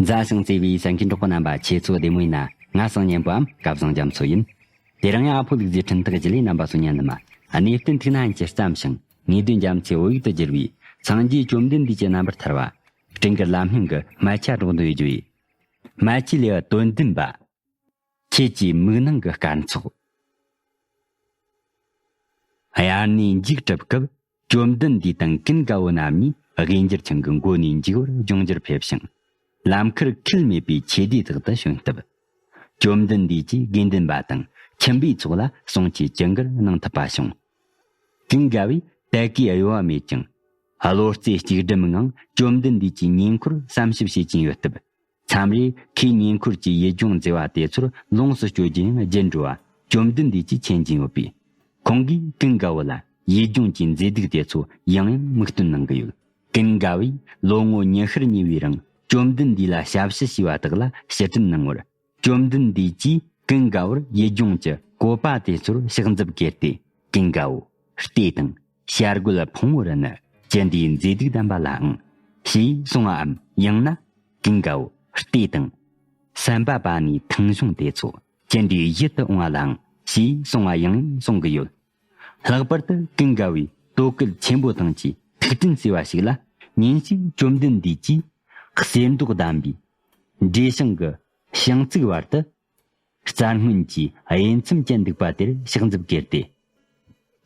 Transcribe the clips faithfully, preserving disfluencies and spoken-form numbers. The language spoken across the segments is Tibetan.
མཛའ་ཞིང་བརྩེ་བའི་གསན་མཁན་གྲོགས་པོ་རྣམ་པ། ཁྱེད་ཚོ་བདེ་མོ་ཡིན་ན། ང་སང་ཉན་པའམ་སྐལ་བཟང་རྒྱ་མཚོ་ཡིན། དེ་རིང་ཡང་ཨ་ཕོ་ལུག་རྫི་འཕྲིན་ཐག་བརྒྱུད་ལས་རྣམ་པ་ཚོ་ཉན་ནི་མ། གནས་བརྟན་ཐུགས་ན་ཡིན་གྱི་བརྩམས་ཤིང་། ངེས་དོན་རྒྱ་མཚོའི་བོད་ཡིག་ཏུ་བསྒྱུར་བའི་སངས་རྒྱས་བཅོམ་ལྡན་འདས་ཀྱི་རྣམ་པར་ཐར་བ། སྤྲིན་དཀར་ལམ་སྨིན་གྱི་སྨད་ཆ་སྒྲོག་འདོན་བརྗོད་ཡིག། སྨད་ཆའི་ལེའུ་དོན་བདུན་པ། ཁྱེད་ཀྱི་མིག་ནང་གི་སྐར་ཚོགས། དབྱར་གནས་མཇུག་གྲུབ་སྐབས། བཅོམ་ལྡན་འདས་དང་ཀུན་དགའ་བོ་རྣམ་གཉིས་དབྱིན་འགྱུར་ཆིངས་ཀྱི་མགོ་ནས་མཇུག་བར་ལྗོངས་རྒྱུར་ཕེབས་ཤིང་། ལམ་ཁར་ཁུལ་མེད་པའི་ཆོས་སྡེ་དག་ཏུ་བྱོན་སྟབས། བཅོམ་ལྡན་འདས་ཀྱིས་དགེ་འདུན་པ་དང་ཁྱིམ་པའི་ཚོགས་ལ་གསུང་ཆོས་ཇི་འགར་གནང་ཐུབ་པ་བྱུང་། ཀུན་དགའ་བོས་དད་གུས་གཡོ་བ་མེད་ཀྱང་། བློ་རྩེ་གཅིག་སྒྲིམ་ངང་བཅོམ་ལྡན་འདས་ཀྱི་ཉེ་འཁོར་བསམ་ཞིབ་བྱེད་ཀྱིན་ཡོད་སྟབས། མཚམས་རེ་ཁོས་ཉེ་འཁོར་གྱི་ཡིད་སྦྱོང་མཛད་པ་དེ་ཚོར་ལོངས་སུ་སྤྱོད་རྒྱུ་ཡང་བརྗེད་འགྲོ་བ་བཅོམ་ལྡན་འདས་ཀྱིས་མཁྱེན་གྱིན་ཡོད་པས། ཁོང་གིས་ཀུན་དགའ་བོ་ལ་ཡིད་སྦྱོང་གི་མཛེས་སྡུག་དེ་ཚོ་ཡང་ཡང་མིག་སྟོན་གནང་གི་ཡོད། ཀུན་དགའ་བོས་ལོ་ངོ་ཉི་ཤུར་ཉེ་བའི་རིང་བཅོམ་ལྡན་འདས་ལ་ཞབས་ཕྱི་བྱས་པ་དག་ལ་ཕྱིར་དྲན་གནང་བར། བཅོམ་ལྡན་འདས་ཀྱིས་ཀུན་དགའ་བོར་ཡིད་སྦྱོང་གི་བཀོད་པ་དེ་ཚོར་ཕྱག་མཛུབ་བཀལ་ཏེ། ཀུན་དགའ་བོ། ལྟོས་དང་། བྱ་རྒོད་ཕུང་བོ་རི་ནི་ཅི་འདྲའི་མཛེས་སྡུག་ལྡན་པ་ལའང་། ཞེས་གསུང་བའམ། ཡང་ན། ཀུན་དགའ་བོ། ལྟོས་དང་། སེམས་པ་པ་ནི་ཐང་གཞུང་དེ་ཚོ་ཅི་འདྲའི་ཡིད་དུ་འོང་བ་ལའང་། ཞེས་གསུང་བ་ཡང་ཡང་གསུང་གི་ཡོད། ལྷག་པར་དུ་ཀུན་དགའ་བོས་དོ་གལ་ཆེན་པོ་ཐང་ཆད་ཐུགས་དྲན་བྱས་པ་ཞིག་ལ། ཉིན་ཞིག་བཅོམ་ལྡན་འདས་ཀྱིས་གསེར་མདོག་ལྡན་པའི་འབྲས་ཞིང་གི་ཞིང་ཚིགས་བར་དུ། རྩྭ་སྔོན་གྱི་དབྱེ་མཚམས་ཅན་འདུག་པ་དེར་ཕྱག་མཛུབ་བཀལ་ཏེ།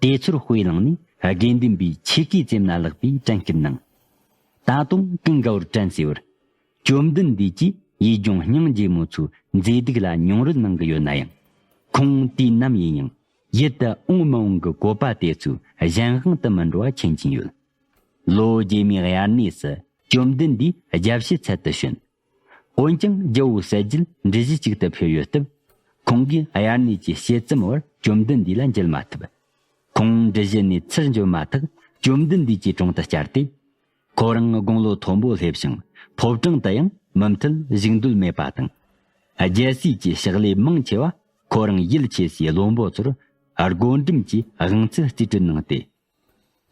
དེ་ཚོར་དཔེ་བླངས་ནས་དགེ་འདུན་པའི་ཆོས་གོས་བཙེམས་ན་ལགས་པའི་དྲན་སྐུལ་གནང་། ད་དུང་ཀུན་དགའ་བོར་དྲན་གསོས་པར། བཅོམ་ལྡན་འདས་ཀྱིས་ཡིད་སྦྱོང་སྙིང་རྗེ་མོ་ཚོའི་མཛེས་སྡུག་ལ་མྱོང་རོལ་གནང་གི་ཡོད་ན་ཡང་། ཁོང་དུས་ནམ་ཡིན་ཡང་ཡིད་དུ་འོང་མི་འོང་གི་བཀོད་པ་དེ་ཚོའི་གཞན་དབང་དུ་མི་འགྲོ་བ་མཁྱེན་གྱིན་ཡོད། ལོ་རྗེས་མའི་དབྱར་གནས་སུ་བཅོམ་ལྡན་འདས་རྒྱལ་བྱེད་ཚལ་དུ་བྱོན། འོན་ཀྱང་རྒྱལ་པོ་གསལ་རྒྱལ་འབྲུ་བཞི་གཅིག་ཏུ་ཕེབས་ཡོད་སྟབས། ཁོང་གིས་དབྱར་གནས་ཀྱི་དཔྱད་རྩོམ་བར་བཅོམ་ལྡན་འདས་ལ་མཇལ་མ་ཐུབ། ཁོང་འབྲུ་བཞི་ནས་ཚུར་འབྱོན་མ་ཐག་བཅོམ་ལྡན་འདས་ཀྱི་དྲུང་དུ་བཅར་ཏེ། ཁོ་རང་དགུང་ལོ་མཐོན་པོ་སླེབས་ཤིང་ཕོ་བྲང་དུ་ཡང་མུ་མཐུད་བཞུགས་འདོད་མེད་པ་དང་། རྒྱལ་སྲས་ཀྱི་ཕྱག་ལས་མང་ཆེ་བ་ཁོ་རང་ཡིད་ཆེས་སའི་བློན་པོ་ཚོར་བགོ་འགྲེམས་ཀྱིས་དབང་ཚད་རྩིས་སྤྲོད་གནང་སྟེ།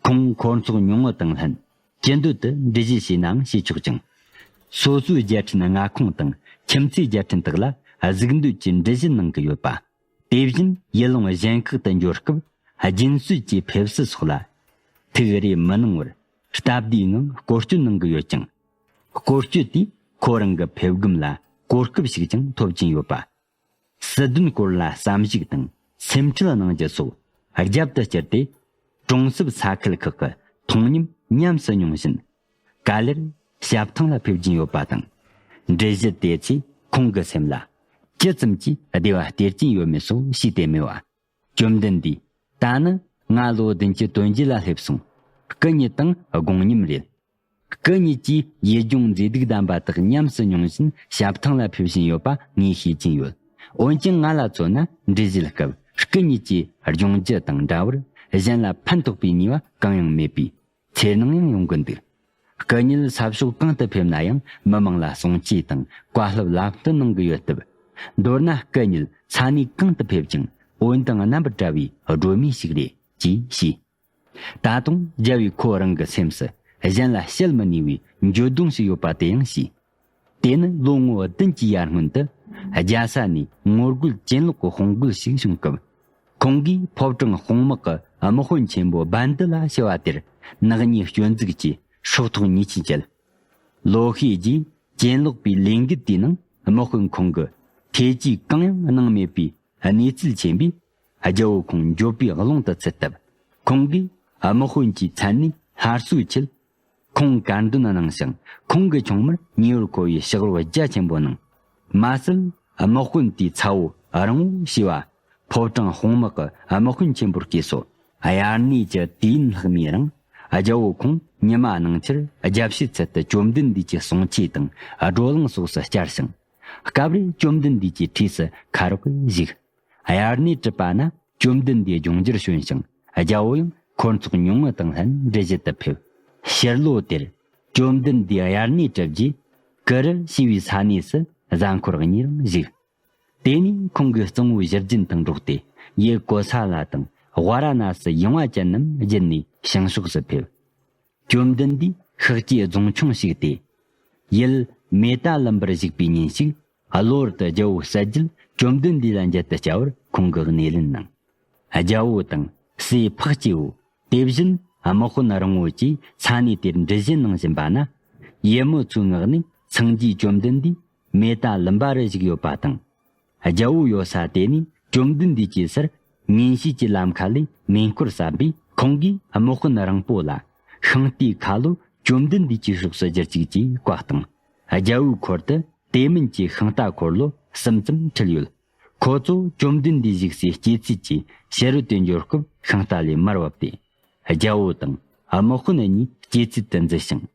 ཁོང་འཁོར་ཚོགས་ཉུང་ངུ་དང་ལྷན་ཅི་འདོད་དུ་འགྲུལ་བཞུད་བྱས་ནའང་བྱེད་ཆོག་ཅིང་། སོ་སོའི་རྒྱལ་ཕྲན་མངའ་ཁོངས་དང་ཁྱིམ་མཚེས་རྒྱལ་ཕྲན་དག་ལ་གཟིགས་འདོད་ཀྱི་འགྲུལ་བཞུད་གནང་གི་ཡོད་པ། དེ་བཞིན་ཡུལ་ལུང་གཞན་ཁག་ཏུ་འབྱོར་སྐབས་རྒྱུན་སྲོལ་གྱི་ཕེབས་བསུ་སོགས་ལ་ཐུགས་རེ་མི་གནང་བར་སྟབས་བདེའི་ངང་སྐོར་སྐྱོད་གནང་གི་ཡོད་ཅིང་། སྐོར་སྐྱོད་དེས་ཁོ་རང་གི་ཕེབས་སྒོམ་ལ་གོ་སྐབས་ཤིག་ཀྱང་ཐོབ་ཀྱིན་ཡོད་པ། སྲིད་དོན་སྐོར་ལ་བསམ་གཞིགས་དང་སེམས་ཁྲལ་གནང་རྒྱུ་སོགས་རྒྱབ་ཏུ་བསྐྱུར་ཏེ། གྲོང་གསེབ་ས་ཁུལ་ཁག་གི་མཐོང་ཉམས་ཉམས་སུ་མྱོང་བཞིན། ག་ལེར་ཞབས་ཐང་ལ་ཕེབས་ཀྱིན་ཡོད་པ་དང་། འགྲུལ་བཞུད་དེ་ཚོས་ཁོང་གི་སེམས་ལ་ཇི་ཙམ་གྱིས་བདེ་བ་སྟེར་གྱིན་ཡོད་མེད་སོགས་ཤེས་ཏེ་མེད་པ། བཅོམ་ལྡན་འདས། ད་ནི་ང་ལོ་བདུན་ཅུ་དོན་བརྒྱད་ལ་སླེབས་སོང་། སྐུ་ཉིད་དང་དགོངས་མཉམ་རེད། སྐུ་ཉིད་ཀྱིས་ཡུལ་ལྗོངས་མཛེས་སྡུག་ལྡན་པ་དག་ཉམས་སུ་མྱོང་བཞིན་ཞབས་ཐང་ལ་ཕེབས་བཞིན་ཡོད་པ་ངས་ཤེས་ཀྱིན་ཡོད། འོན་ཀྱང་ང་ལ་མཚོན་ན་འགྲུལ་བཞུད་སྐབས་སྐུ་ཉིད་ཀྱིས་སྦྱོང་རྒྱུ་དང་འདྲ་བར་གཞན་ལ་ཕན་ཐོགས་པའི་ནུས་པ་གང་ཡང་མེད་པས་འཚེར་སྣང་ཡང་ཡོང་གི་འདུག། སྐུ་ཉིད་ས་ཕྱོགས་གང་དུ་ཕེབས་ན་ཡང་མི་མང་ལ་གསུང་ཆོས་དང་བཀའ་སློབ་ལམ་སྟོན་གནང་གི་ཡོད་སྟབས། མདོར་ན་སྐུ་ཉིད་ས་གནས་གང་དུ་ཕེབས་ཀྱང་འོད་མདངས་རྣམ་པར་བཀྲ་བའི་སྒྲོན་མེ་ཞིག་རེད་ཅེས་བཤད། ད་དུང་རྒྱལ་བོས་ཁོ་རང་གི་སེམས་སུ་གཞན་ལ་བཤད་མི་ནུས་པའི་འགྱོད་གདུང་ཞིག་ཡོད་པ་དེ་ཡང་ཤེས། དེ་ནི་ལོ་ངོ་བདུན་གྱི་ཡར་སྔོན་དུ་རྒྱལ་ས་ནས་ངོ་རྒོལ་གྱེན་ལོག་གི་དཔུང་རྒོལ་ཞིག་བྱུང་སྐབས། ཁོང་གིས་ཕོ་བྲང་དཔུང་དམག་གི་དམག་དཔོན་ཆེན་པོ་བན་དི་ལ་ཞུ་བ་དེར་ནག་ཉེས་སྐྱོན་འཛུགས་ཀྱིས་སྲོག་ཐོག་ཉེས་ཆད་བཅད། ལོ་ཤས་རྗེས་གྱེན་ལོག་པའི་ལས་འགུལ་དེའི་ནང་དམག་དཔོན་ཁོང་གིས་ཐེ་ཇུས་གང་ཡང་གནང་མེད་པའི་གནས་ཚུལ་མཁྱེན་པས། རྒྱལ་པོ་ཁོང་འགྱོད་པའི་ཀློང་དུ་ཚུད་སྟབས། ཁོང་གིས་དམག་དཔོན་གྱི་མཚན་ནས་སླར་གསོའི་ཆེད། ཁོང་དཀར་འདོན་གནང་ཞིང་། ཁོང་གི་ཆུང་མར་ཉེ་བར་མཁོ་བའི་ཕྱག་རོགས་རྒྱ་ཆེན་པོ་གནང་། མ་ཟད། དམག་དཔོན་དེའི་ཚ་བོ་རང་བོ་ཞེས་པ། ཕོ་བྲང་དཔུང་དམག་གི་དམག་དཔོན་ཆེན་པོར་བསྐོས་སོ། དབྱར་གནས་ཀྱི་དུས་ཡུན་ལྷག་མའི་རིང་། རྒྱལ་པོ་ཁོང་ཉི་མ་གནངས་ཆར་རྒྱལ་བྱེད་ཚལ་དུ་བཅོམ་ལྡན་འདས་ཀྱི་གསུང་ཆོས་དང་བགྲོ་གླེང་སོགས་སུ་བཅར་ཞིང་། སྐབས་རེ་བཅོམ་ལྡན་འདས་ཀྱི་འཁྲིས་སུ་ཁ་རོག་གིས་བཞུགས། དབྱར་གནས་གྲུབ་པ་ན་བཅོམ་ལྡན་འདས་ལྗོངས་རྒྱུར་བྱོན་ཞིང་། རྒྱལ་པོ་ཡང་འཁོར་ཚོགས་ཉུང་ངུ་དང་ལྷན་འགྲུལ་བཞུད་དུ་ཕེབས། ཕྱིར་ལོ་དེར་བཅོམ་ལྡན་འདས་དབྱར་གནས་གྲུབ་རྗེས་ཀུ་རུ་ཞེས་པའི་ས་གནས་སུ་གཟའ་འཁོར་གཉིས་རིང་བཞུགས། དེ་ནས་ཁོང་གིས་གཙང་བོའི་བཞུར་རྒྱུན་དང་འགྲོགས་ཏེ་ཡུལ་ཀོ་ས་ལ་དང་ཝཱ་ར་ཎ་སི་ཡངས་པ་ཅན་རྣམས་བརྒྱུད་ནས་བྱང་ཕྱོགས་སུ་ཕེབས། བཅོམ་ལྡན་འདས་ཤཱཀྱའི་རྫོང་ཆུང་ཞིག་སྟེ། ཡུལ་མེ་ཏ་ལུམ་པར་བཞུགས་པའི་ཉིན་ཞིག། གློ་བུར་དུ་རྒྱལ་པོ་གསལ་རྒྱལ་བཅོམ་ལྡན་འདས་ལ་མཇལ་དུ་བཅར་བར་ཁོང་གིས་སྣེ་ལེན་གནང་། རྒྱལ་པོ་དང་སྲས་འཕགས་སྐྱེས་བོ། དེ་བཞིན་དམག་དཔོན་རིན་པོ་ཆེས་ས་གནས་དེར་འདྲི་བཞེས་གནང་བཞིན་པ་ན། ཡུལ་མི་ཚོའི་ངག་ནས་སངས་རྒྱས་བཅོམ་ལྡན་འདས་མེ་ཏ་ལུམ་པ་རུ་བཞུགས་ཡོད་པ་དང་། རྒྱལ་པོ་ཡོད་ས་དེ་ནས་བཅོམ་ལྡན་འདས་ཀྱི་སར་ཉིན་ཤས་ཀྱི་ལམ་ཁ་ལས་མེ་འཁོར་བསམ་པས། ཁོང་གིས་དམག་དཔོན་རིན་པོ་ཆེ་ལ་ཤིང་རྟའི་ཁ་ལོ་བཅོམ་ལྡན་འདས་ཀྱི་ཕྱོགས་སུ་བསྒྱུར་ཅིག་ཅེས་བཀའ་བཏང་། རྒྱལ་པོའི་འཁོར་དུ་དེ་མིན་གྱི་ཤིང་རྟ་འཁོར་ལོ་གསུམ་ཙམ་ཁྲིད་ཡོད། ཁོ་ཚོ་བཅོམ་ལྡན་འདས་བཞུགས་སའི་སྐྱེད་ཚལ་གྱི་ཕྱི་རོལ་དུ་འབྱོར་སྐབས་ཤིང་རྟ་ལས་མར་བབས་ཏེ། རྒྱལ་པོ་དང་དམག་དཔོན་གཉིས་སྐྱེད་ཚལ་དུ་འཛུལ་ཞིང་།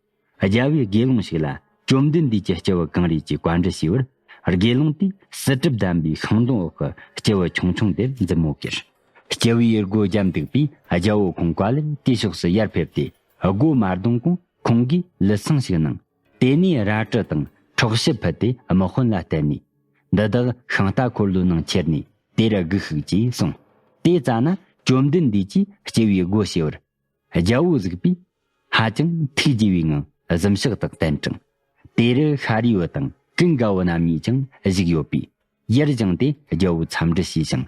རྒྱལ་པོས་དགེ་སློང་ཞིག་ལ་བཅོམ་ལྡན་འདས་ཀྱི་སྐྱེ་བ་གང་རེད་ཅེས་བཀའ་འདྲི་ཞུས་པར། དགེ་སློང་དེས་བསིལ་གྲིབ་ལྡན་པའི་ཤིང་སྡོང་འོག་གི་སྐྱེ་བོ་ཆུང་ཆུང་དེར་མཛུབ་མོ་ཁྱེར། སྐྱེ་བོའི་སྒོ་བརྒྱབ་འདུག་པས། རྒྱལ་པོ་ཁོང་བཀའ་ལན་དེའི་ཕྱོགས་སུ་ཡར་ཕེབས་ཏེ། སྒོ་མ་བརྡུངས་གོང་ཁོང་གིས་ལུས་ཟུངས་ཤིག་གནང་། དེ་ནས་རལ་གྲི་དང་འཕྲོག་ཞུ་ཕུད་དེ་དམག་དཔོན་ལ་གཏད་ནས། འདི་དག་ཤིང་རྟ་འཁོར་ལོའི་ནང་ཁྱེར་ནས་དེར་སྒུག་ཤིག་ཅེས་གསུངས། དེ་ཙ་ན་བཅོམ་ལྡན་འདས་ཀྱིས་སྐྱེ་བོའི་སྒོ་ཕྱེ་བར། རྒྱལ་པོ་གཟིགས་པས། ཧ་ཅང་ཐུགས་དགྱེས་པའི་ངང་གཟིམ་ཤག་དག་སྟན་དྲངས། དེ་རུ་ཤཱ་རིའི་བུ་དང་ཀུན་དགའ་བོ་རྣམ་གཉིས་ཀྱང་བཞུགས་ཡོད་པས། ཡར་བཞེངས་ཏེ་རྒྱལ་པོ་འཚམས་འདྲི་ཞུས་ཤིང་།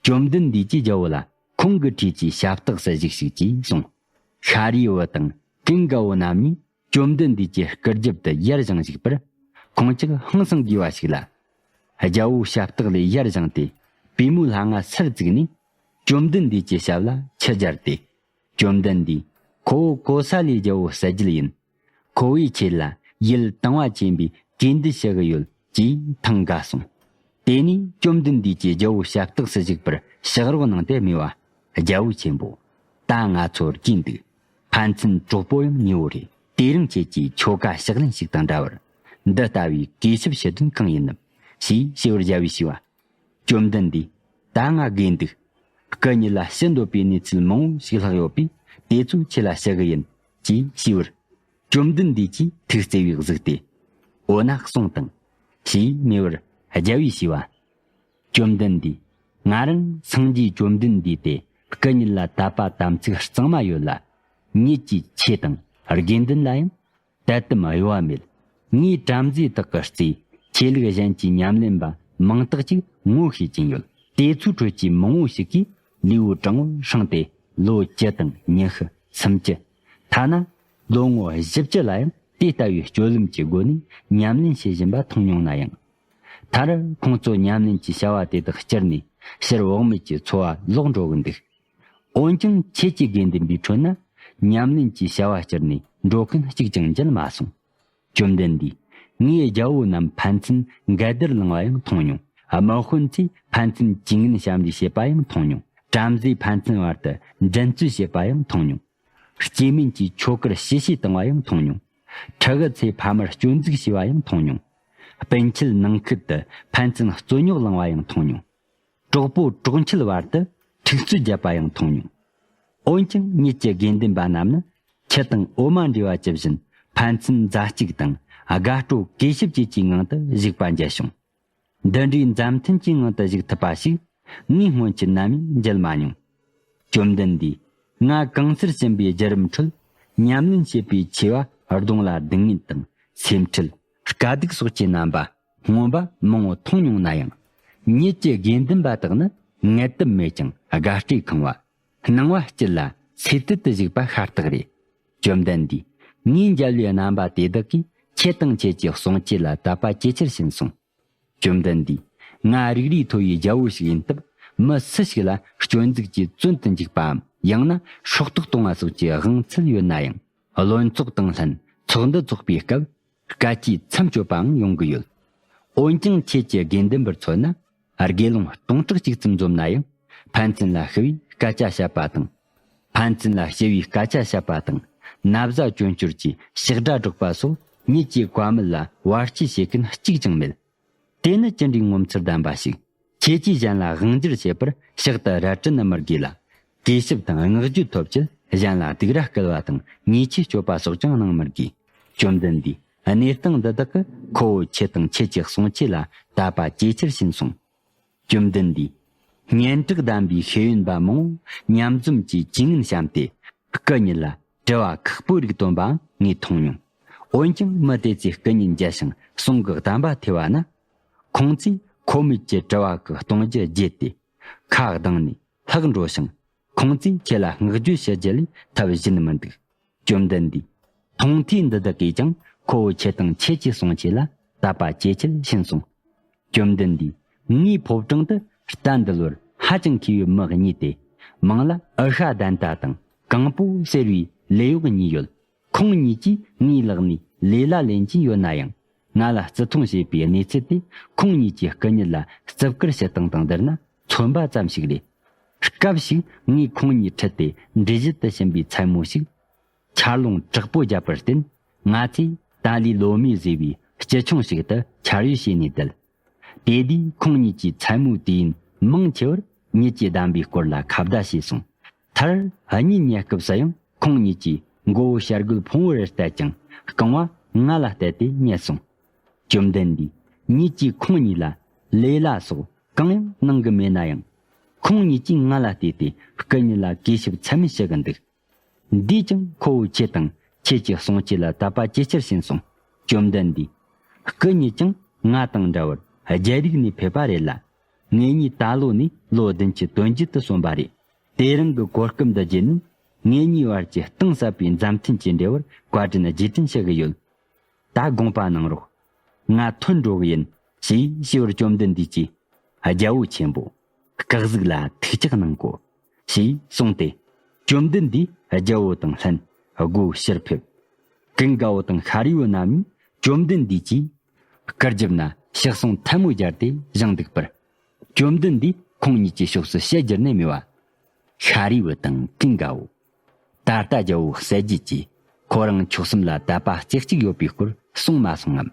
བཅོམ་ལྡན་འདས་ཀྱིས་རྒྱལ་པོ་ལ་ཁོང་གི་འཁྲིས་ཀྱི་ཞབས་སྟེགས་སུ་བཞུགས་ཤིག་ཅེས་གསུངས། ཤཱ་རིའི་བུ་དང་ཀུན་དགའ་བོ་རྣམ་གཉིས་བཅོམ་ལྡན་འདས་ཀྱི་སྐུ་རྒྱབ་ཏུ་ཡར་བཞེངས་བཞུགས་པར། ཁོང་ཅག་ཧང་སང་དགོས་པ་ཞིག་ལ། རྒྱལ་པོ་ཞབས་སྟེགས་ལས་ཡར་བཞེངས་ཏེ་པུས་མོའི་ལྷ་ང་སར་བཙུགས་ནས། བཅོམ་ལྡན་འདས་ཀྱི་ཞབས་ལ་མཆུ་སྦྱར་ཏེ། བཅོམ་ལྡན་འདས། ཁོ་བོ་ཀོ་ས་ལའི་རྒྱལ་པོ་གསལ་རྒྱལ་ཡིན། ཁོ་བོས་ཁྱེད་ལ་ཡུལ་དང་བ་ཅན་པའི་གུས་འདུད་ཞུ་གི་ཡོད་ཅེས་ཐང་ག་གསུངས། དེ་ནས་བཅོམ་ལྡན་འདས་ཀྱིས་རྒྱལ་པོ་ཞབས་སྟེགས་སུ་བཞུགས་པར་ཕྱག་རོགས་གནང་སྟེ་སྨྲས་པ། རྒྱལ་པོ་ཆེན་པོ། ད་ང་ཚོར་གུས་འདུག་ཕན་ཚུན་གྲོགས་པོ་ཡང་ཉེ་བོ་རེད། དེ་རིང་ཁྱེད་ཀྱིས་ཁྱོ་ག་ཕྱག་ལེན་ཞིག་དང་འདྲ་བར། འདི་ལྟ་བུའི་གུས་ཞབས་ཞུ་དོན་གང་ཡིན་ནམ། ཞེས་ཞུས་པར་རྒྱལ་པོས་ཞུས་པ། བཅོམ་ལྡན་འདས། ད་ང་དགོས་འདུག་སྐུ་ཉིད་ལ་ཕྱི་འདོད་པའི་གནས་ཚུལ་མང་བོ་ཞིག་ལྷག་ཡོད་པས། དེ་ཚོ་ཁྱེད་ལ་ཞུ་གི་ཡིན། ཅེས་ཞུས་པར། བཅོམ་ལྡན་འདས་ཀྱིས་ཐུགས་བརྩེ་བས་གཟིགས་ཏེ། འོ་ན་གསུངས་དང་། ཞེས་སྨྲས་པར། རྒྱལ་པོས་ཞུས་པ། བཅོམ་ལྡན་འདས། ང་རང་སངས་རྒྱས་བཅོམ་ལྡན་འདས་ཏེ། སྐུ་ཉིད་ལ་དད་པ་དམ་ཚིག་གཙང་མ་ཡོད་ལ། ཉིད་ཀྱིས་ཆོས་དང་དགེ་འདུན་ལ་ཡང་དད་དམ་གཡོ་བ་མེད། ངས་བྲམ་ཟེ་དག་གི་རྩེ་ཆོས་ལུགས་གཞན་གྱི་ཉམས་ལེན་པ་མང་དག་ཅིག་ངོ་ཤེས་ཀྱིན་ཡོད། དེ་ཚོའི་ཁྲོད་ཀྱི་མང་བོ་ཞིག་གིས་ལུས་པོ་གྲང་བོར་སྲེངས་ཏེ་ལོ་བཅུ་དང་ཉི་ཤུ་སུམ་ཅུ། ཐ་ན་ལོ་ངོ་བཞི་བཅུ་ལ་ཡང་དེ་ལྟ་བུའི་སྤྱོད་ལམ་གྱི་སྒོ་ནས་ཉམས་ལེན་བྱེད་བཞིན་པ་མཐོང་མྱོང་ན་ཡང་། མཐར་ཁོང་ཚོ་ཉམས་ལེན་གྱི་བྱ་བ་དེ་དག་བསྐྱུར་ནས་ཕྱིར་བག་མེད་ཀྱི་འཚོ་བ་ལོག་འགྲོ་གི་འདུག་འོན་ཀྱང་ཆོས་ཀྱི་དགེ་འདུན་པའི་ཁྲོད་ན་ཉམས་ལེན་གྱི་བྱ་བ་བསྐྱུར་ནས་འགྲོ་མཁན་གཅིག་ཀྱང་མཇལ་མ་སོང་། བཅོམ་ལྡན་འདས། ངས་རྒྱལ་པོ་རྣམས་ཕན་ཚུན་འགལ་ཟླར་ལངས་པ་ཡང་མཐོང་མྱོང་། དམག་དཔོན་ཚོས་ཕན་ཚུན་ཇུས་ངན་ཞབས་འདྲེན་བྱེད་པ་ཡང་མཐོང་མྱོང་། བྲམ་ཟེ་ཕན་ཚུན་བར་དུ་འགྲན་རྩོད་བྱེད་པ་ཡང་མཐོང་མྱོང་། སྐྱེས་དམན་གྱིས་ཆོས་སྐོར་ཞི་བྱེད་བཏང་བ་ཡང་མཐོང་མྱོང་། ཕྲུ་གུ་ཚོས་ཕ་མར་སྐྱོན་འཛུགས་བྱས་པ་ཡང་མཐོང་མྱོང་། སྤུན་མཆེད་ནང་ཁུལ་དུ་ཕན་ཚུན་རྩོད་རྙོག་ལངས་པ་ཡང་མཐོང་མྱོང་། གྲོགས་པོ་གྲོགས་མཆེད་བར་དུ་འཁྲུག་རྩོད་བརྒྱབ་པ་ཡང་མཐོང་མྱོང་། འོན་ཀྱང་ཉིད་ཀྱི་དགེ་འདུན་པ་རྣམས་ནི་ཁྱི་དང་འོ་མ་འདྲེས་པ་ཇི་བཞིན་ཕན་ཚུན་མཛའ་གཅིག་དང་དགའ་སྤྲོ་གུས་ཞབས་བཅས་ཀྱི་ངང་དུ་བཞུགས་པ་མཇལ་བྱུང་། འདི་འདྲའི་མཛའ་མཐུན་གྱི་ངང་དུ་བཞུགས་ཐུབ་པ་ཞིག་ངས་སྔོན་གྱི་ནམ་ཡང་མཇལ་མ་མྱོང་། བཅོམ་ལྡན་འདས། ང་གང་སར་ཕྱིན་པའི་བརྒྱུད་རིམ་ཁྲོད་ཉམས་ལེན་བྱེད་པའི་ཆེ་བ་གདོང་ལ་སྡུག་བསྔལ་དང་སེམས་ཁྲལ་དཀའ་སྡུག་སོགས་ཀྱི་རྣམ་པ་མངོན་པ་མང་བོ་མཐོང་མྱོང་ན་ཡང་། ཉིད་ཀྱི་དགེ་འདུན་པ་དག་ནི་ངལ་དུབ་མེད་ཀྱང་དགའ་སྤྲོས་ཁེངས་པ། སྣང་བ་སྐྱིད་ལ་སོས་དལ་དུ་བཞུགས་པ་ཤ་སྟག་རེད། བཅོམ་ལྡན་འདས། ངས་མཇལ་བའི་རྣམ་པ་དེ་དག་གིས་ཁྱེད་དང་ཁྱེད་ཀྱི་གསུང་ཆོས་ལ་དད་པ་ཇེ་ཆེར་ཕྱིན་སོང་། བཅོམ་ལྡན་འདས། ང་རིགས་རུས་མཐོ་བའི་རྒྱལ་པོ་ཞིག་ཡིན་སྟབས། མི་སུ་ཞིག་ལ་སྐྱོན་འཛུགས་ཀྱིས་བཙོན་དུ་འཇུག་པའམ། ཡང་ན་སྲོག་ཐོག་གཏོང་བ་སོགས་ཀྱི་དབང་ཚད་ཡོད་ན་ཡང་། བློན་ཚོགས་དང་ལྷན་ཚོགས་འདུ་འཚོགས་པའི་སྐབས། སྐད་ཆའི་མཚམས་གཅོད་པའང་ཡོང་གི་ཡོད། འོན་ཀྱང་ཁྱེད་ཀྱི་དགེ་འདུན་པར་མཚོན་ན། དགེ་སློང་སྟོང་ཕྲག་གཅིག་ཙམ་འཛོམས་ན་ཡང་། ཕན་ཚུན་ལ་ཞུ་བའི་སྐད་ཆ་བཤད་པ་དང་། ཕན་ཚུན་ལ་ཞུ་བའི་སྐད་ཆ་བཤད་པ་དང་། ན་བཟའ་སྐྱོན་བསྐྱུར་གྱིས་ཕྱག་སྒྲ་སྒྲོག་པ་སོགས་ཉིད་ཀྱི་བཀའ་མོལ་ལ་བར་ཆད་བྱེད་མཁན་གཅིག་ཀྱང་མེད། དེ་ནི་ཅི་འདྲའི་ངོ་མཚར་ལྡན་པ་ཞིག་ཁྱེད་ཀྱིས་གཞན་ལ་དབང་སྒྱུར་བྱེད་པར་ཕྱག་ཏུ་རལ་གྲི་ནི་མི་དགོས་ལ། གུས་ཞབས་དང་བསྔགས་བརྗོད་ཐོབ་ཆེད་གཞན་ལ་སྡིགས་ར་སྐུལ་བ་དང་ཉེས་ཆད་གཅོད་པ་སོགས་ཀྱང་གནང་མི་དགོས། བཅོམ་ལྡན་འདས། གནས་སྟངས་འདི་དག་གིས་ཁོ་བོ་ཁྱེད་དང་ཁྱེད་ཀྱི་གསུང་ཆོས་ལ་དད་པ་ཇེ་ཆེར་ཕྱིན་སོང་། བཅོམ་ལྡན་འདས། སྙན་གྲགས་ལྡན་པའི་ཤེས་ཡོན་པ་མང་པོ་མཉམ་འཛོམས་ཀྱིས་ཇུས་ངན་བཤམས་ཏེ། སྐུ་ཉིད་ལ་དྲི་བ་ཁག་པོའི་རིགས་བཏོན་པའང་ངས་མཐོང་མྱོང་ འོན་ཀྱང་མི་དེ་ཚོས་སྐུ་ཉིད་མཇལ་ཞིང་གསུང་གི་གདམས་པ་ཐོས་པ་ན། ཁོང་ཚོས་ཁོ་མོས་ཀྱི་དྲི་བ་གི་གཏོང་རྒྱུ་བརྗེད་དེ། ཁ་གདངས་ནས་ལྷག་འགྲོ་ཞིང་། ཁོང་ཚོས་ཁྱེད་ལ་བསྔགས་བརྗོད་ཞུ་རྒྱུ་ལས་ཐབས་གཞན་མི་འདུག། བཅོམ་ལྡན་འདས། མཐོང་ཐོས་འདི་དག་གིས་ཀྱང་ཁོ་བོ་ཁྱེད་དང་ཁྱེད་ཀྱི་གསུང་ཆོས་ལ་དད་པ་ཇེ་ཆེར་ཕྱིན་སོང་། བཅོམ་ལྡན་འདས། ངའི་ཕོ་བྲང་དུ་རྟ་འདུལ་བར་ཧ་ཅང་མཁས་པའི་མི་གཉིས་ཏེ། མིང་ལ་ཨུ་ཤ་དན་ཏ་དང་ཀང་པོ་ཟེར་བའི་ལས་གཡོག་གཉིས་ཡོད། ཁོང་གཉིས་ཀྱིས་ངའི་ལག་ནས་ལས་གླ་ལེན་གྱིན་ཡོད་ན་ཡང་། ང་ལ་བརྩི་མཐོང་བྱེད་པའི་གནས་ཚུལ་དེ་ཁོང་གཉིས་ཀྱིས་སྐུ་ཉིད་ལ་བརྩི་བཀུར་བྱེད་སྟངས་དང་བསྡུར་ན་མཚོན་པ་ཙམ་ཞིག་རེད། སྐབས་ཤིག་ངས་ཁོང་གཉིས་ཁྲིད་དེ་འགྲུལ་བཞུད་དུ་ཕྱིན་པའི་མཚན་མོ་ཞིག། ཆར་རླུང་དྲག་པོ་བརྒྱབ་པར་བརྟེན། ང་ཚོས་ཏཱ་ལའི་ལོ་མའི་ཟེར་བའི་སྐྱིད་ཆུང་ཞིག་ཏུ་ཆར་གཡོལ་བྱས་ནས་བསྡད། དེ་དུས་ཁོང་གཉིས་ཀྱིས་མཚན་མོའི་དུས་ཡུན་མང་ཆེ་བར་ཉིད་ཀྱི་གདམས་པའི་སྐོར་ལ་ཁ་བརྡ་བྱས་སོང་། མཐར་གཉིད་ཉལ་སྐབས་སུ་ཡང་ཁོང་གཉིས་ཀྱིས་མགོ་བོ་བྱ་རྒོད་ཕུང་བོར་གཏད་ཅིང་རྐང་བ་ང་ལ་གཏད་དེ་ཉལ་སོང་། བཅོམ་ལྡན་འདས། ཉིད་ཀྱིས་ཁོང་གཉིས་ལ་ལས་གླ་སོགས་གང་ཡང་གནང་གི་མེད་ན་ཡང་། ཁོང་གཉིས་ཀྱིས་ང་ལ་བལྟས་ཏེ་སྐུ་ཉིད་ལ་གུས་ཞབས་ཚད་མེད་ཞུ་གི་འདུག། འདིས་ཀྱང་ཁོ་བོ་ཁྱེད་དང་ཁྱེད་ཀྱི་གསུང་ཆོས་ལ་དད་པ་ཇེ་ཆེར་ཕྱིན་སོང་། བཅོམ་ལྡན་འདས། སྐུ་ཉིད་ཀྱང་ང་དང་འདྲ་བར་རྒྱ་རིགས་ནས་ཕེབས་པ་རེད་ལ། ངེད་གཉིས་ད་ལོ་ནས་ལོ་བདུན་ཅུ་དོན་བརྒྱད་དུ་སོན་པ་རེད། དེ་རིང་གི་གོ་སྐབས་འདི་བརྒྱུད་ནས་ངེད་གཉིས་བར་གྱི་གཏིང་ཟབ་པའི་མཛའ་མཐུན་གྱི་འབྲེལ་བར་བཀའ་དྲིན་རྗེས་དྲན་ཞུ་གི་ཡོད། ད་དགོངས་པ་གནང་རོགས། ང་ཐོན་འགྲོ་གི་ཡིན། ཞེས་ཞུས་པར་བཅོམ་ལྡན་འདས་ཀྱིས། རྒྱལ་པོ་ཆེན་པོ། སྐུ་གཟུགས་ལ་ཐུགས་ཅག་གནང་གོ། ཞེས་གསུངས་ཏེ། བཅོམ་ལྡན་འདས་རྒྱལ་པོ་དང་ལྷན་སྒོའི་ཕྱིར་ཕེབས། ཀུན་དགའ་བོ་དང་ཤཱ་རིའི་བུ་རྣམ་གཉིས་བཅོམ་ལྡན་འདས་ཀྱིས་སྐུར་བརྒྱབ་ན་ཕྱག་ཟུང་ཐལ་མོ་སྦྱར་ཏེ་བཞེངས་འདུག་པར། བཅོམ་ལྡན་འདས་ཁོང་གཉིས་ཀྱི་ཕྱོགས་སུ་ཞལ་བསྒྱུར་ནས་སྨྲས་པ། ཤཱ་རིའི་བུ་དང་ཀུན་དགའ་བོ། ད་ལྟ་རྒྱལ་པོ་གསལ་རྒྱལ་གྱིས་ཁོ་རང་མཆོག་གསུམ་ལ་དད་པ་རྩེ་གཅིག་ཡོད་པའི་སྐོར་གསུངས་མ་སོང་ངམ།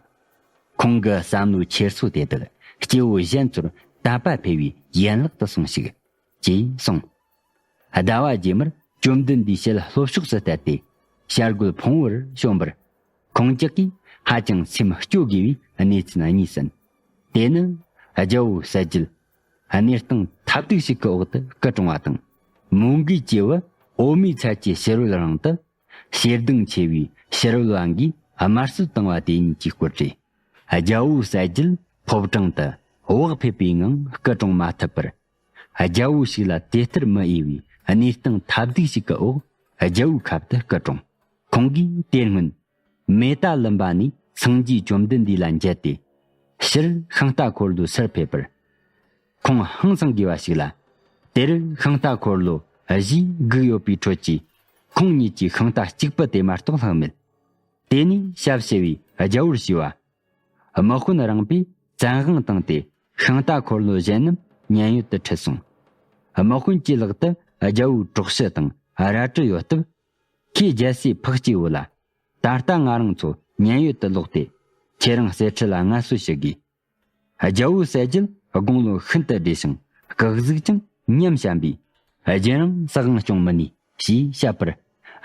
ཁོང་གི་བསམ་བློའི་འཁྱེར་སོ་དེ་དག་སྐྱེ་བོ་གཞན་ཚོར་དད་པ་འཕེལ་བའི་ཡན་ལག་ཏུ་སོང་ཞིག། ཅེས་གསུངས། ཟླ་བ་རྗེས་མར་བཅོམ་ལྡན་འདས་ཞལ་ལྷོ་ཕྱོགས་སུ་བལྟས་ཏེ་བྱ་རྒོད་ཕུང་བོར་བྱོན་པར། ཁོང་ཅག་གིས་ཧ་ཅང་སེམས་སྐྱོ་དགོས་པའི་གནས་ཚུལ་གཉིས་ཟིན། དེ་ནི་རྒྱལ་པོ་གསལ་རྒྱལ་གནས་སྟངས་ཐབས་སྡུག་ཞིག་གི་འོག་ཏུ་སྐུ་གྲོངས་པ་དང་། མོའུ་འགལ་གྱི་བུ་འོ་མའི་ཚལ་གྱི་ཕྱི་རོལ་རང་དུ་ཞེ་སྡང་ཆེ་བའི་ཕྱི་རོལ་པ་གིས་དམར་གསོད་བཏང་བ་དེ་གཉིས་ཀྱི་སྐོར་རེད། རྒྱལ་པོ་གསལ་རྒྱལ་ཕོ་བྲང་དུ་བག་ཕེབས་པའི་ངང་སྐུ་གྲོངས་མ་ཐུབ་པར། རྒྱལ་པོ་ཞིག་ལ་དེ་ལྟར་མི་འོས་པའི་གནས་སྟངས་ཐབས་སྡུག་ཞིག་གི་འོག་རྒྱལ་པོའི་ཁབ་ཏུ་སྐུ་གྲོངས། ཁོང་གིས་དེ་སྔོན་མེ་ཏ་ལུམ་པ་ནས་སངས་རྒྱས་བཅོམ་ལྡན་འདས་ལ་མཇལ་ཏེ། ཕྱིར་ཤིང་རྟ་འཁོར་ལོའི་སར་ཕེབས་པར། ཁོང་ཧང་སང་དགོས་པ་ཞིག་ལ། དེར་ཤིང་རྟ་འཁོར་ལོ་བཞིས་སྒུག་ཡོད་པའི་ཁྲོད་ཀྱི་ཁོང་ཉིད་ཀྱི་ཤིང་རྟ་གཅིག་པུ་དེ་མ་གཏོགས་ལྷག་མེད། དེ་ནས་ཞབས་ཕྱི་བས་རྒྱལ་པོར་ཞུས་པ། དམག་དཔོན་རིང་པོས་བཙན་དབང་བཏང་སྟེ་ཤིང་རྟ་འཁོར་ལོ་གཞན་རྣམས་མཉན་ཡོད་དུ་ཁྲིད་སོང་། དམག་དཔོན་གྱི་ལག་ཏུ་རྒྱལ་པོའི་གྲོགས་ཞུ་དང་རལ་གྲི་ཡོད་སྟབས། ཁོས་རྒྱལ་སྲས་འཕགས་སྐྱེས་བུ་ལ། ད་ལྟ་ང་རང་ཚོ་མཉན་ཡོད་དུ་ལོག་སྟེ། ཁྱེད་རང་གསེར་ཁྲི་ལ་མངའ་གསོལ་ཞུ་དགོས། རྒྱལ་པོ་གསལ་རྒྱལ་དགུང་ལོ་ཤིན་ཏུ་བགྲེས་ཤིང་སྐུ་གཟུགས་ཀྱང་ཉམས་ཞན་པས། རྒྱུན་རིང་སྲིད་དབང་སྐྱོང་མི་ནུས་ཞེས་བཤད་པར།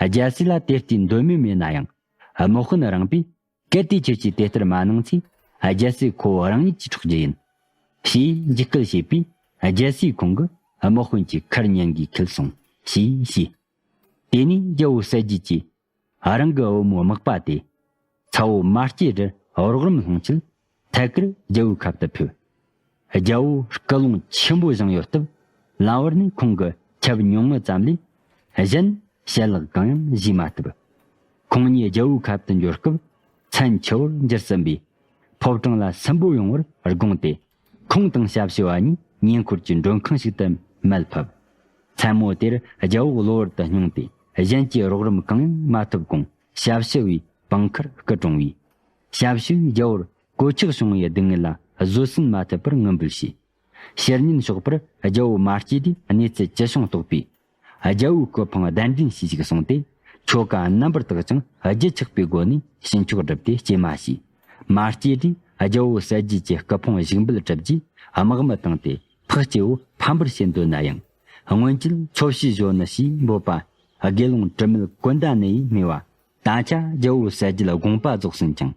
རྒྱལ་སྲས་ལ་དེ་ལྟའི་འདོད་མོས་མེད་ན་ཡང་། དམག་དཔོན་རིང་པོས། གལ་ཏེ་ཁྱེད་ཀྱིས་དེ་ལྟར་མ་གནང་ཚེ། རྒྱལ་སྲས་ཁོ་བོ་རང་ཉིད་ཀྱིས་འཕྲོག་རྒྱུ་ཡིན། ཞེས་འཇིགས་སྐུལ་བྱས་པས། རྒྱལ་སྲས་ཁོང་གིས་དམག་དཔོན་གྱི་ཁར་ཉན་གྱིས་འཁྱུད་སོང་། ཞེས་བཤད། དེ་ནས་རྒྱལ་པོ་གསལ་རྒྱལ་གྱིས། རང་གི་བུ་མོ་མག་པ་དེ། ཚ་བོ་མ་སྐྱེས་དགྲར་རོགས་རམ་སློང་ཆེད། ཐད་ཀར་རྒྱལ་པོའི་ཁབ་ཏུ་ཕེབས། རྒྱལ་པོ་སྐུལ་སློང་ཆེན་པོ་བཞེངས་ཡོད་སྟབས། ལམ་བར་ནས་ཁོང་གིས་ཁྱབ་ཉུང་ངུ་ཙམ་ལས། གཞན་ཞལ་ལག་གང་ཡང་བཞེས་མ་ཐུབ། ཁོང་ཉིད་རྒྱལ་པོའི་ཁབ་ཏུ་འབྱོར་སྐབས། མཚན་ཆུ་བོར་འགྱུར་ཟིན་པས། ཕོ་བྲང་ལ་སུན་པོ་ཡོང་བར་དགོངས་ཏེ། ཁོང་དང་ཞབས་ཕྱི་བ་གཉིས་ཉེ་འཁོར་གྱི་མགྲོན་ཁང་ཞིག་ཏུ་མལ་ཕབ། མཚན་མོ་དེར་རྒྱལ་པོ་གློ་བུར་དུ་སྙུང་སྟེ། གཞན་གྱིས་རོགས་རམ་གང་ཡང་མ་ཐུབ་གོང་ཞབས་ཕྱི་བའི་བང་ཁར་སྐུ་གྲོངས་པས། ཞབས་ཕྱི་བས་རྒྱལ་པོར་གོད་ཆག་བྱུང་བའི་སྡུག་བསྔལ་ལ་བཟོད་བསྲན་མ་ཐུབ་པར་ངུ་འབོད་བྱས། ཕྱིར་ཉིན་ཞོགས་པར་རྒྱལ་པོ་མ་སྐྱེས་དེ་གནས་ཚུལ་ཅི་བྱུང་རྟོགས་པས། རྒྱལ་པོའི་སྐུ་ཕུང་གདན་འདྲེན་བྱས་ཤིག་གསུངས་ཏེ། ཆོ་ག་རྣམ་པར་དག་ཅིང་རྒྱུད་ཆགས་པའི་སྒོ་ནས་བྱིན་ཆོག་བསྒྲུབས་ཏེ་སྐྱེལ་མ་བྱས། མ་སྐྱེས་དེ་རྒྱལ་པོ་གསལ་རྒྱལ་གྱི་སྐུ་ཕུང་བཞུགས་འབུལ་གྲུབ་རྗེས། དམག་མི་བཏང་སྟེ་འཕགས་སྐྱེས་བུ་ཕམ་པར་བྱེད་འདོད་ན་ཡང་། སྔོན་ཆད་འཚོ་བྱེད་གཞོན་ནུ་ཞེས་འབོད་པ། དགེ་སློང་དྲི་མེད་ཀུན་ད་ནི་ཡིས་སྨྲས་པ། ད་ཆ་རྒྱལ་པོ་གསལ་རྒྱལ་དགོངས་པ་རྫོགས་ཟིན་ཅིང་།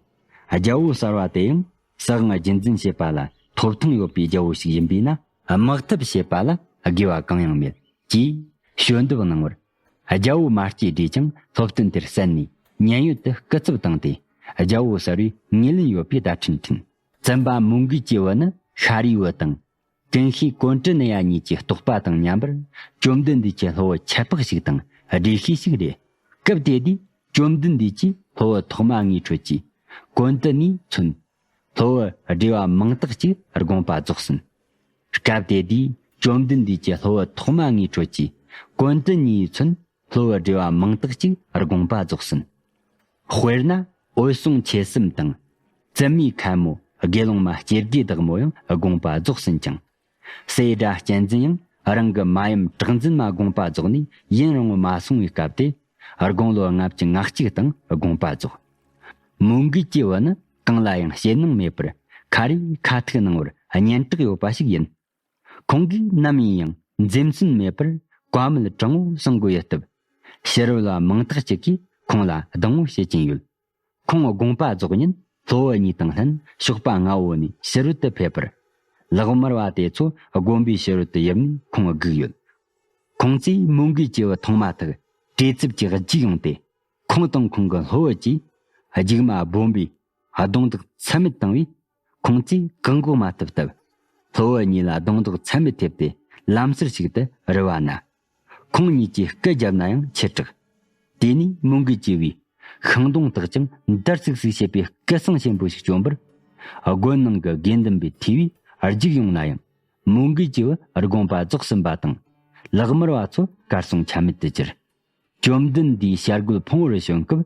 རྒྱལ་པོ་གསར་བ་དེ་ཡང་སྲིད་དབང་རྒྱུན་འཛིན་བྱེད་པ་ལ་ཐོབ་ཐང་ཡོད་པའི་རྒྱལ་པོ་ཞིག་ཡིན་པས་ན། དམག་འཐབ་བྱེད་པ་ལ་དགེ་བ་གང་ཡང་མེད། ཅེས་ཞུ་འདེབས་གནང་བར། རྒྱལ་པོ་མ་སྐྱེས་དགྲས་ཀྱང་སློབ་སྟོན་དེར་གསན་ནས་མཉན་ཡོད་དུ་སྐུ་ཚབ་བཏང་སྟེ། རྒྱལ་པོ་གསར་བའི་ངོས་ལེན་ཡོད་པའི་བརྡ་འཕྲིན་འཕྲིན། བཙུན་པ་མོའུ་འགལ་གྱི་བུ་ནི་ཤཱ་རིའི་བུ་དང་། ཀུན་ཤེས་ཀོན་ཏི་ནི་ཡ་གཉིས་ཀྱི་རྟོགས་པ་དང་མཉམ་པར་བཅོམ་ལྡན་འདས་ཀྱི་སློབ་བུ་ཁྱད་འཕགས་ཤིག་དང་སྦྲེལ་ཤོས་ཤིག་རེད། སྐབས་དེ་དུས་བཅོམ་ལྡན་འདས་ཀྱིས་སློབ་བུ་ཐོག་མ་ལྔའི་ཁྲོད་ཀྱི་ཀོན་ཏི་ནིས་མཚོན། སློབ་བུ་བགྲེས་པ་མང་དག་ཅིག་དགོངས་པ་རྫོགས་ཟིན། སྐབས་དེ་དུས་བཅོམ་ལྡན་འདས་ཀྱི་སློབ་བུ་ཐོག་མ་ལྔའི་ཁྲོད་ཀྱི་ཀོན་ཏི་ནིས་མཚོན། སློབ་བུ་བགྲེས་པ་མང་དག་ཅིག་དགོངས་པ་རྫོགས་ཟིན། དཔེར་ན། འོད་སྲུང་ཆོས་གསུམ་དང་། བཙུན་མོའི་མཁན་མོ་དགེ་སློང་མ་སྐྱེ་དགུའི་བདག་མོ་ཡང་དགོངས་པ་རྫོགས་ཟིན་ཀྱང་། སའི་སྒྲ་གཅན་འཛིན་ཡང་རང་གི་མ་ཡུམ་གྲགས་འཛིན་མ་དགོངས་པ་རྫོགས་ནས་ཡུན་རིང་བོ་མ་སོང་བའི་སྐབས་དེ། དགུང་ལོ་ལྔ་བཅུ་ང་གཅིག་དང་དགོངས་པ་རྫོགས། མོའུ་འགལ་གྱི་བུ་ནི་གང་ལ་ཡང་ཞེད་སྣང་མེད་པར་ཁ་རས་ཁ་ཐུག་གནང་བར་སྙན་གྲགས་ཡོད་པ་ཞིག་ཡིན། ཁོང་གིས་ནམ་ཡིན་ཡང་འཛེམ་ཟོན་མེད་པར་བཀའ་མོལ་དྲང་བོ་གསུང་གི་ཡོད་སྟབས། ཕྱི་རོལ་བ་མང་དག་ཅིག་གིས་ཁོང་ལ་སྡང་བོ་བྱེད་ཀྱིན་ཡོད། ཁོང་དགོངས་པ་རྫོགས་ཉིན་སློབ་བུ་གཉིས་དང་ལྷན་ཞོགས་པ་སྔ་བོ་ནས་ཕྱི་རོལ་དུ་ཕེབས་པར། ལག་དམར་བ་དེ་ཚོ་དགོན་པའི་ཕྱི་རོལ་དུ་ཡིབས་ནས་ཁོང་བསྒུགས་ཡོད། ཁོང་ཚོས་མོའུ་འགལ་གྱི་བུ་མཐོང་མ་ཐག་བྲེལ་འཚུབ་ཀྱིས་རྒྱུགས་ཡོང་སྟེ། ཁོང་དང་ཁོང་གི་སློབ་བུ་བཅས་རྒྱུག་མ་སྦོམ་པས་རྡུང་རྡེག་ཚད་མེད་བཏང་བས། ཁོང་ཚོས་བཀག་འགོག་མ་ཐུབ་སྟབས། སློབ་བུ་གཉིས་ལ་རྡུང་རྡེག་ཚད་མེད་ཐེབས་ཏེ་ལམ་སེལ་ཞིག་ཏུ་རུལ་བ་ན། ཁོང་གཉིས་ཀྱིས་སྐུ་བརྒྱབ་ན་ཡང་ཆེ་དྲགས། དེ་ནས་མོའུ་འགལ་གྱི་བུས་ཤིང་སྡོང་བཏགས་ཀྱང་འདར་སིག་སིག་བྱེད་པའི་སྐུ་གསུང་ཆེན་པོ་ཞིག་བཅོམ་པར། དགོན་ནང་གི་དགེ་འདུན་པས་ཐོས་པས་རྒྱུགས་ཡོང་ན་ཡང་། མོའུ་འགལ་གྱི་བུ་དགོངས་པ་རྫོགས་ཟིན་པ་དང་། ལག་དམར་བ་ཚོ་གར་སོང་ཆ་མེད་དུ་གྱུར། བཅོམ་ལྡན་འདས་བྱ་རྒོད་ཕུང་བོར་བྱོན་སྐབས།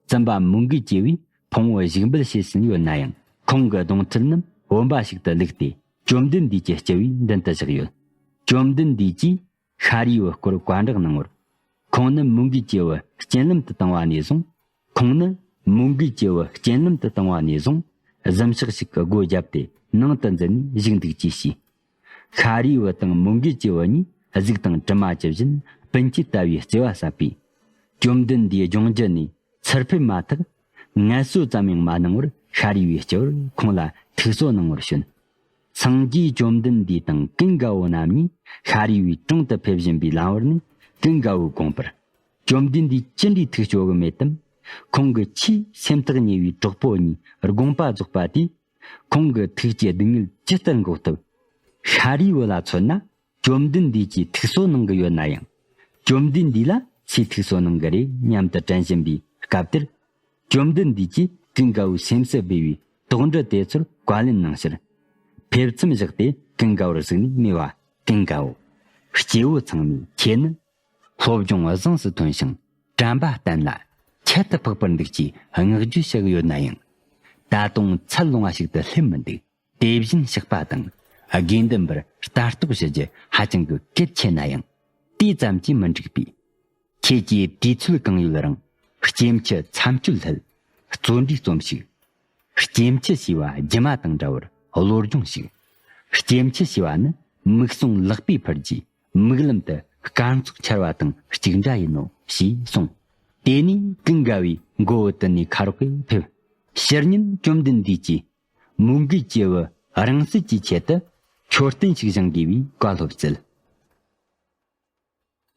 བཙུན་པ་མོའུ་འགལ་གྱི་བུས་ཕུང་བོ་བཞུགས་འབུལ་བྱས་ཟིན་ཡོད་ན་ཡང་། ཁོང་གི་གདོང་ཐུར་རྣམས་བུམ་པ་ཞིག་ཏུ་བླུགས་ཏེ། བཅོམ་ལྡན་འདས་ཀྱི་སྤྱི་བོའི་མདུན་དུ་བཞག་ཡོད། བཅོམ་ལྡན་འདས་ཀྱིས་ཤཱ་རིའི་བུ་སྐོར་བཀའ་བསྒྲགས་གནང་བར། ཁོང་ནི་མོའུ་འགལ་གྱི་བུ་རྐྱེན་ལམ་དུ་བཏང་བ་ནས་བཟུང་། ཁོང་ནི་མོའུ་འགལ་གྱི་བུ་རྐྱེན་ལམ་དུ་བཏང་བ་ནས་བཟུང་། གཟིམ་ཤག་ཞིག་གི་སྒོ་བརྒྱབ་སྟེ་ནང་དུ་འཛུལ་ནས་བཞུགས་འདུག་ཅེས་ཞུས། ཤཱ་རིའི་བུ་དང་མོའུ་འགལ་གྱི་བུ་གཉིས་གཟུགས་དང་གྲིབ་མ་ཇི་བཞིན་སྤུན་མཆེད་ལྟ་བུའི་བརྩེ་བ་ཟབ་པས། བཅོམ་ལྡན་འདས་ལྗོངས་རྒྱུ་ནས་ཚུར་ཕེབས་མ་ཐག་ངལ་གསོ་ཙམ་ཡང་མ་གནང་བར་ཤཱ་རིའི་བུའི་སྤྱི་བོར་ཁོང་ལ་ཐུགས་གསོ་གནང་བར་བྱོན། སངས་རྒྱས་བཅོམ་ལྡན་འདས་དང་ཀུན་དགའ་བོ་རྣམ་གཉིས་ཤཱ་རིའི་བུའི་དྲུང་དུ་ཕེབས་བཞིན་པའི་ལམ་བར་ནས་ཀུན་དགའ་བོས་དགོངས་པར། བཅོམ་ལྡན་འདས་ཅི་འདྲའི་ཐུགས་སྐྱོ་གི་མེད་དམ། ཁོང་གི་ཆེས་སེམས་ཐག་ཉེ་བའི་གྲོགས་པོ་གཉིས་དགོངས་པ་རྫོགས་པ་དེས། ཁོང་གི་ཐུགས་ཀྱི་སྡུག་བསྔལ་ཇི་ལྟར་འགོག་ཐུབ། ཤཱ་རིའི་བུ་ལ་མཚོན་ན། བཅོམ་ལྡན་འདས་ཀྱིས་ཐུགས་གསོ་གནང་གི་ཡོད་ན་ཡང་། བཅོམ་ལྡན་འདས་ལ་སུས་ཐུགས་གསོ་གནང་གི་རེད་སྙམ་དུ་དྲན་བཞིན་པའི་སྐབས་དེར། བཅོམ་ལྡན་འདས་ཀྱིས་ཀུན་དགའ་བོའི་སེམས་སུ་སྦས་པའི་དོགས་འདྲི་དེ་ཚོར་བཀའ་ལན་གནང་ཕྱིར། ཕེབས་མཚམས་བཞག་སྟེ་ཀུན་དགའ་བོར་གཟིགས་ནས་སྨྲས་པ། ཀུན་དགའ་བོ། སྐྱེ་བོ་ཚང་མས་ཁྱེད་ནི། སློབ་སྦྱོང་བཟང་དུ་ཐོན་ཞིང་དྲན་པ་བརྟན་ལ་ཁྱད་དུ་འཕགས་པར་འདུག་ཅེས་བསྔགས་བརྗོད་བྱ་གི་ཡོད་ན་ཡང་། ད་དུང་ཚད་ལོངས་པ་ཞིག་ཏུ་སླེབས་མི་འདུག། དེ་བཞིན་གཤེགས་པ་དང་དགེ་འདུན་པར་ལྟ་རྟོག་ཞུ་རྒྱུ་ཧ་ཅང་གི་གལ་ཆེ་ན་ཡང་། དེ་ཙམ་གྱིས་མི་འགྲིག་པས། ཁྱེད་ཀྱིས་དུས་ཚོད་གང་ཡོད་རང་སྐྱེ་འཆི་མཚམས་གཅོད་སླད་བརྩོན་འགྲུས་རྩོམ་ཞིག། སྐྱེ་འཆི་ཞེས་པ་སྒྱུ་མ་དང་འདྲ་བར་བློ་སྦྱོང་ཞིག། སྐྱེ་འཆི་ཞེས་པ་ནི་མིག་ཟུང་ལག་པས་ཕུར་རྗེས་མིག་ལམ་དུ་སྐར་ཚོགས་འཆར་བ་དང་གཅིག་འདྲ་ཡིན་ནོ་ཞེས་གསུངས། དེ་ནས་ཀུན་དགའ་བོས་མགོ་བོ་དུད་ནས་ཁ་རོག་གིས་ཕེབས། ཕྱི་ཉིན་བཅོམ་ལྡན་འདས་ཀྱིས་མོའུ་འགལ་གྱི་བུ་རང་སྲིད་ཀྱི་ཆེད་དུ་མཆོད་རྟེན་ཞིག་བཞེངས་དགོས་པའི་བཀའ་སློབ་སྩལ།